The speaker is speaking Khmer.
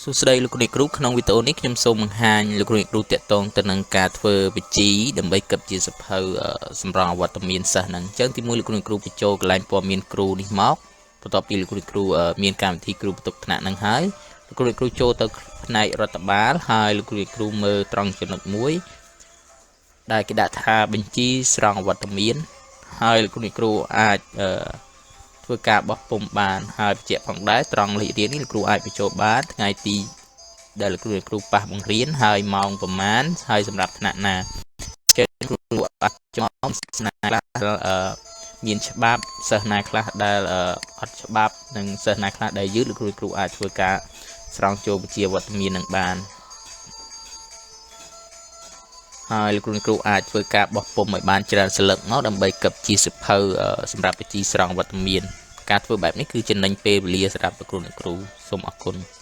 សួស្តីលោកគ្រូអ្នកគ្រូក្នុងវីដេអូនេះខ្ញុំសូមបង្ហាញលោកគ្រូអ្នកគ្រូតាក់ទងទៅនឹងការធ្វើបញ្ជីដើម្បីកឹបជាសភៅសម្រងអវត្តមានសិស្សហ្នឹងអញ្ចឹងទីមួយលោកគ្រូអ្នកគ្រូបញ្ចូលកន្លែងព័ត៌មានគ្រូនេះមកបន្ទាប់ពីលោកគ្រូអ្នកគ្រូមានកម្មវិធីគ្រូបន្ទុកថ្នាក់ហ្នឹងហើយលោកគ្រូអ្នកគ្រូចូលទៅផ្នែករដ្ឋបាលហើយលោកគ្រូអ្នកគ្រូមើលត្រង់ចំណុចមួយដែលគេដាក់ថាបញ្ជីស្រង់អវត្តមានហើយលោកគ្រូអ្នកគ្រូអាចធ្វើការបោះពុំបានហើយបញ្ជាក់ផងដែរត្រង់លេខរៀងនេះលោកគ្រូអាចបញ្ចូលបានថ្ងៃទីដែលលោកគ្រូអ្នកគ្រូប៉ះបង្រៀនហើយម៉ោងប្រមាណហើយសម្រាប់ថ្នាក់ណាចេះគ្រូអាចចំស្នាខ្លះមានច្បាប់សិស្សណាខ្លះដែលអត់ច្បាប់និងសិស្សណាខ្លះដែលយឺតលោកគ្រូគ្រូអាចធ្វើការស្រង់ចូលវិជាវត្តមាននឹងបានហើយលោកគ្រូគ្រូអាចធ្វើការបោះពុំឲ្យបានច្រើនស្លឹកមកដើម្បីកឹបជាសភៅសម្រាប់វិជីស្រង់វត្តមានការធ្វើបែបនេះគឺចំណេញពេលវេលាសម្រាប់លោកគ្រូអ្នកគ្រូសូមអរគុណ។